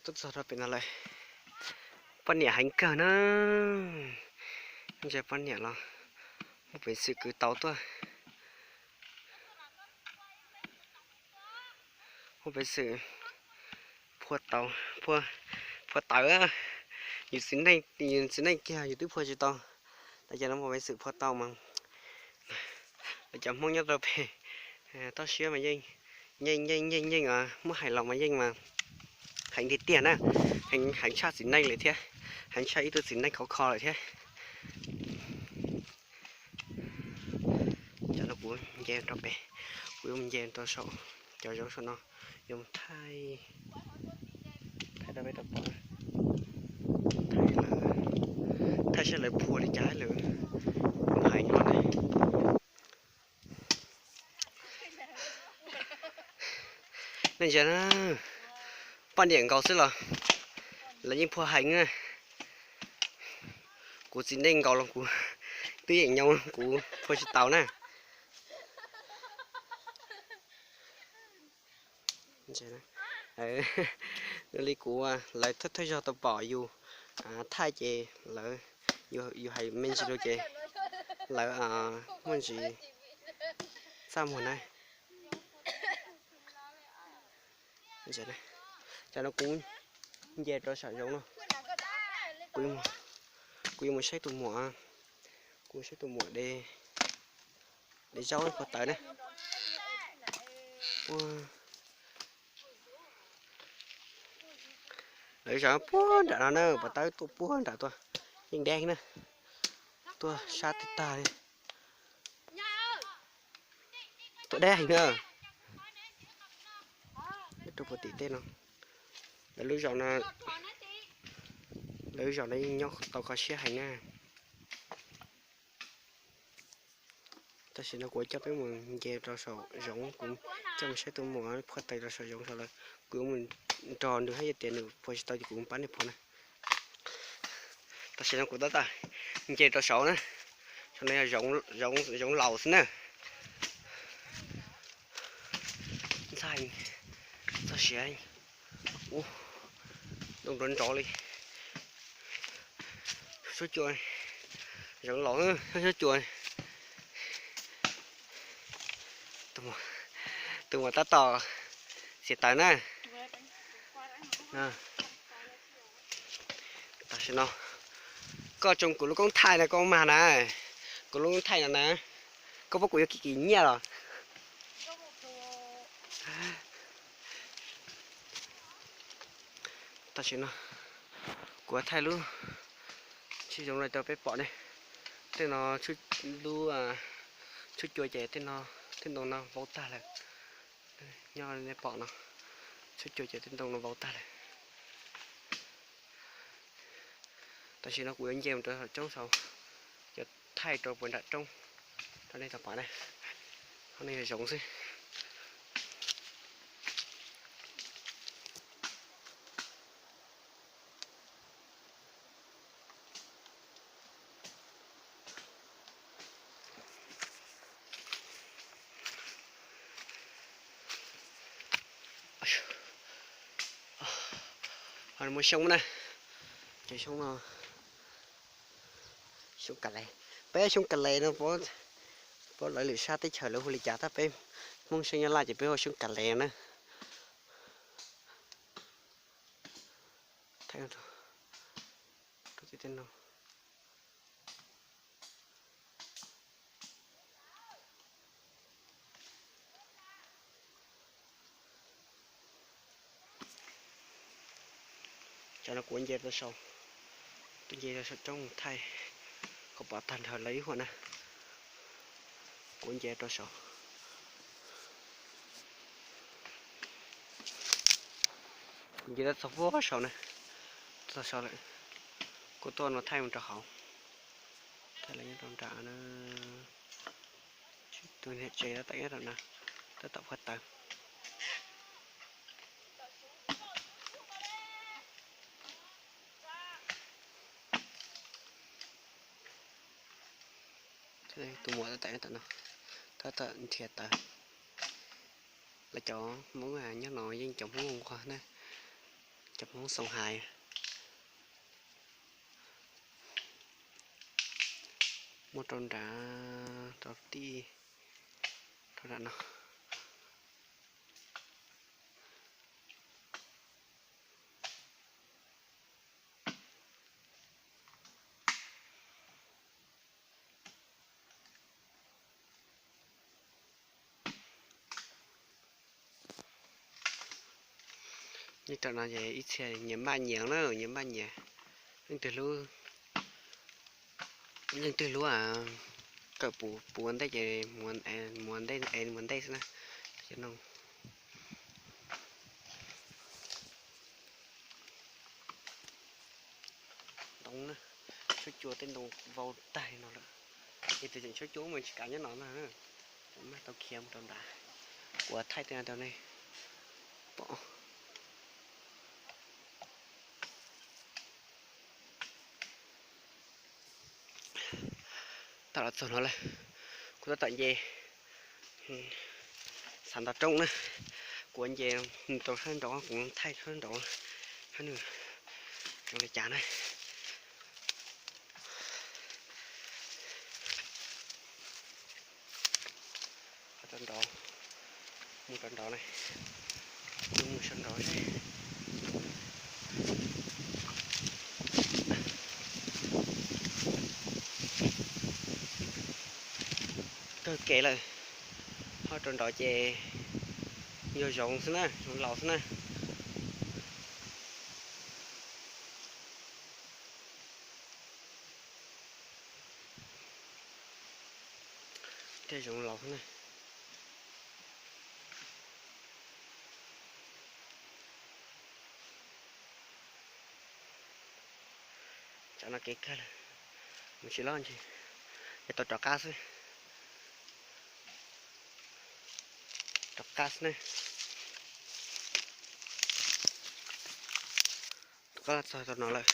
Tuaj txog rau pem no lawm, poj niam heev kawg na. Ntsia poj niam los muaj peev xwm kwv tau tuaj. Muaj peev xwm phua tau, phua, phua tawv. Yus txiv neej, yus txiv neej kiag yus twb phua tsis tau, tab sis no muaj peev xwm phua tau mas. Lawv cov Hmoob nyob rau pem toj siab mas yeej, yeej yeej yeej yeej muab hais los mas yeej mas heev tiag tiag na, heev tshaj txiv neej lawm thiab, heev tshaj ib tug txiv neej khov kho lawm thiab. Cov no kuv nce rau pem, kuv yuav mus nce rau saum cov zoov saum no, yuav mus thaij, thaij rau peb tau pom, thaij, thaij saib lawv phua li cas lawm, heev no ne. Nej ntsia na, poj niam nkaus xwb los lawv yeej phua heev na. Kuv txiv neej nkaus los kuv twb yeem nyob kuv phua tsis tau na. Li kuv, lawv thawj thawj zaug tau pom yus thaij ces lawv, yus hais me ntsis rau ces lawv muaj ntsis txaj muag na. Cov no kuv nce rau saum zoov no, kuv yuav mus saib tus muam, kuv saib tus muam de, de zaub phua tawv na. Lawv zaum puag nram no na, pov tawb tuaj puag nram tuaj, yeej deb na, tuaj sab tag tag li. Tuaj deb heev na. Rau puag tim tej no, lawv lub zos no, lawv lub zos no yeej nyob tau kho siab heev na. Tam sim no kuv coj peb mus nce rau saum zoov, kuv coj mus saib tus muam phua tawv rau saum zoov saud lawm. Kuv yuav mus nrog nws hais tias nws phua tsis tau ces kuv mus pab nws phua na. Tam sim no kuv tab tom nce rau saud na, saum no yog zoov laus xwb na. Ntxhais, txog siav, ub, ntoo nrov nrov li. Suab cua, zoov laus, suab cua. Tus muam tab tom txiav taws na. Tam sim no koj tsoo kuv lub koob thaij na, koj mag na, kuv lub koob thaij no na, koj pab kuv yuav kim kim nyiaj los? Tam sim no kuv thaij lub tsheb zoov no rau peb pom ne. Tej no lub tshuab cua ces tej no, tej ntoo no vau tag lawm. Nyob nej pom no, tshuab cua ces tej ntoo no vau tag lawm. Tam sim no kuv yuav nce mus rau saum roob saud, yuav thaij rau puag nram roob rau nej tau pom na. Qhov no yog zoov xwb. Ho muaj xyoob na, cov xyoob no, xyoob ka les. Peb xyoob ka les no, puab lawv lwm sab teb chaws lawv hu li cas, tab peb Hmoob Xyooj Nyab Laj ces peb hu xyoob ka les na. Cov no kuv nce rau saum, tuaj nce rau saum roob mus thaij, kom pom tag nrho lawv ib huam na. Kuv nce rau saum, kuv nce rau txog puag saum na, txog saud lawm. Kuv tuaj no thaij mus rau hauv, thaij lawv nyob rau nram na. Tus niam tsev tab tom nyob rau na, tab tom phua tawv. Tus muam tab tom nyob tom no, tab tom nrhiav tawv. Lawv cov Hmoob nyob no yeej cov Hmoob nquag na, Cov Hmoob Xoo Hais muaj rau nrad, rau tij, rau nram no. Nyob rau no ces ib txhia nyias npaj nyias na, nyias npaj nyias. Leej twg hlub, leej twg hlub kawm puv ua ntej ces muab ntej, es muab ntej xwb na. Cov no ntoo na, tshuab cua tej ntoo vau tag li no lawm. Ces tus tseem tshuab cua mas tsis kav nyob no na, tseem mag tau khiav mus rau nrad. Kuv thaij tej no rau nej pom. Tab los txog no lawm, kuv tab tom nce xav nto roob na, kuv nce rau sab nraud, kuv thaij sab nraud, sab nws zoo li cas na. Rau nraud, mus rau nraud na, mus sab nraud seb. Kawg kev lawm, ho rau nraud ces yog zoov xwb na, zoov laus xwb na. Tej zoov laus xwb na. Tsam no kev kawg lawm, mus tsis loj ntsis, yog tau rov qab xwb. Rov qab xwb ne. Rov qab los txog rau no lawm.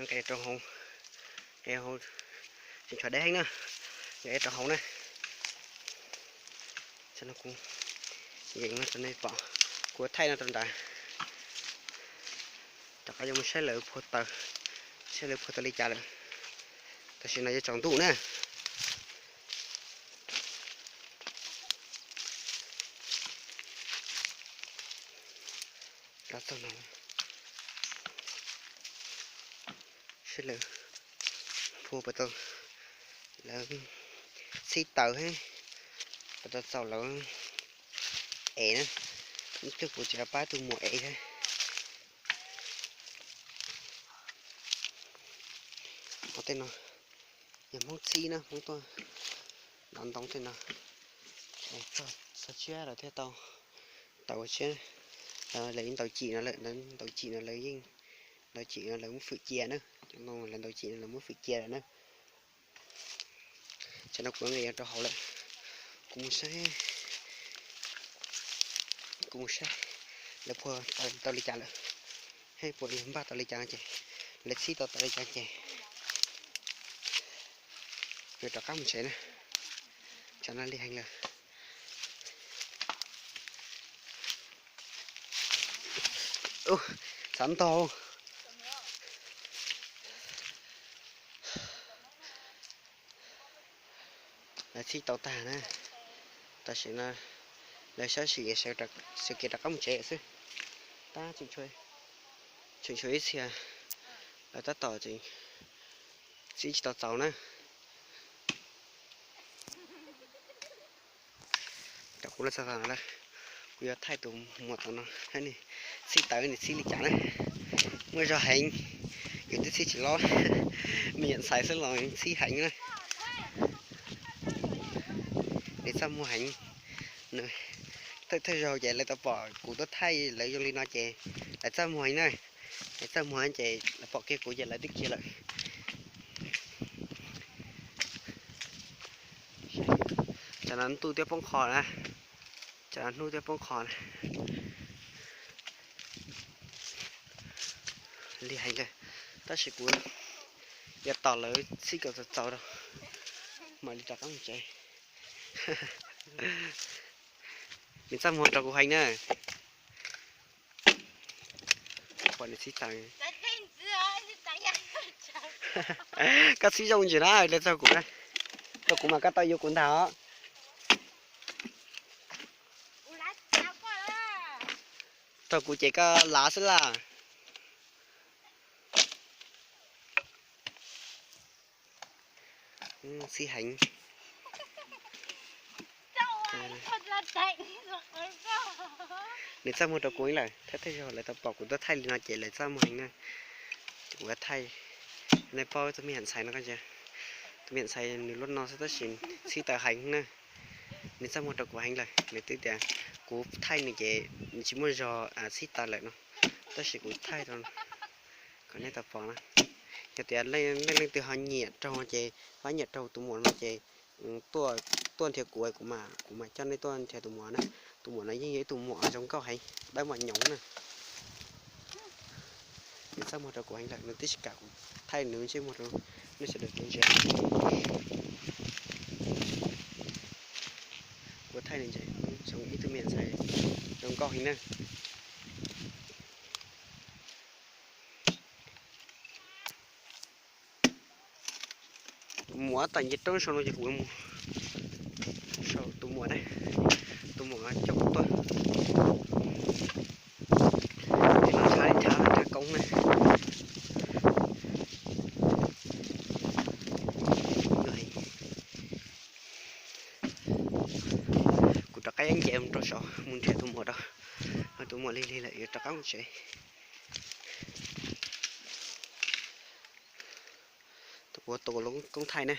Nqes rau hauv, nqes hauv, tseem tshuav deb heev na, nqes rau hauv na. Tsam no kuv yees no rau nej pom, kuv thaij no rau nrad. Rov qab yuav mus saib lawv phua taws, saib lawv phua tau li cas lawm. Tam sim no yuav tsaus ntuj na. Los txog no, saib lawv phua puas tau, lawv txhib taws thiab puas tau txaus lawv ev na. Ib tug kuv tsis pab tus muam ev thiab. Ho tej no yog Hmoob txhib na, Hmoob tuaj nov ntoo tej no. Txog tshiab lawm thiaj tau, tau tshiab, lawv ntaus cim no lawm, ntaus cim no lawv yeej, ntaus cim no lawv muab fwm cia na, cov ntoo lawv ntaus cim no lawv muab fwm cia lawm na. Tsam no kuv nqis rau hauv lawm, kuv mus saib, kuv mus saib lawv phua tau li cas lawm, thiab puas yog npaj tau li cas no ces, lawv txhib tau tau li cas ces yuav rov qab mus tsev na. Tsam no lig heev lawm. Xav ntog. Lawv txhib tau tag na. Tam sim no lawv sab sim sawv kev rov qab mus tsev xwb. Tab tseem tshuav ib txhia, lawv tab tom tseem txhib tsis tau txaus na. Rau kuv los txog no lawm, kuv yuav thaij tus muam tom no, nws txhib tawv nws txhib li cas na. Muaj zog heev, yus twb txhib tsis lob, me nyuam ntxhais xwb los txhib heev na. Nws txaj muag heev. Thawj thawj zaug ces lawv tau pom kuv tuaj thaij lawv zoo li no ces lawv txaj muag heev na. Lawv txaj muag ces lawv pom kiag kuv ces lawv twb khiav lawm. Tsam no ntuj twb poob qho na. Tsam no hnub twb poob qho na. Lig heev, tab sis kuv yuav tos lawv txhib kom txaus txaus rau mam li rov qab mus tsev. Nws txaj muag rau kuv heev na. Pom nws txhib taws. Koj txhib zoo ntsis na, lawv txog kuv na. Tau kuv mas koj tau yuav kuv ntag os. Tau kuv ces koj lav xwb las. Txhib heev. Nws txaj muag rau kuv heev lawm, thawj thawj zaug lawv tau pom kuv tuaj thaij li no ces lawv txaj muag heev na. Ces kuv thaij, nej paub tus me nyuam ntxhais no, tus me nyuam ntxhais nws lub no xwb tab sis txhib taws heev na. Nws txaj muag rau kuv heev lawm, nws twb tias kuv thaij nws ces nws tsis muaj zog txhib taws lawm no, tab sis kuv thaij rau kom nej tau pom na. Yog tias nej leej twg ho nyiam raug ces, ho nyiam raug tus muam no ces tuaj nrhiav kuv, kuv mam, kuv mam coj nej tuaj nrhiav tus muam na. Tus muam no yeej yog ib tug muam zoo nkauj heev, dawb mos nyoos na. Nws txaj muag rau kuv heev lawm, nws twb tsis kam kuv thaij nws ntsej muag rau nej sawv daws tau ntsia. Kuv thaij nws ces zoo ib tug me nyuam ntxhais zoo nkauj heev na. Tus muam tas nce roob sau no ces kuv mus sau tus muam na, tus muam coj kuv tuaj. Nws nrhav nrhav koob na. Kuv rov qab nce mus rau saud mus nrhiav tus muam rau, tus muam lig lig lawm yuav rov qab mus tsev. Tus kuv tus lub koob thaij na.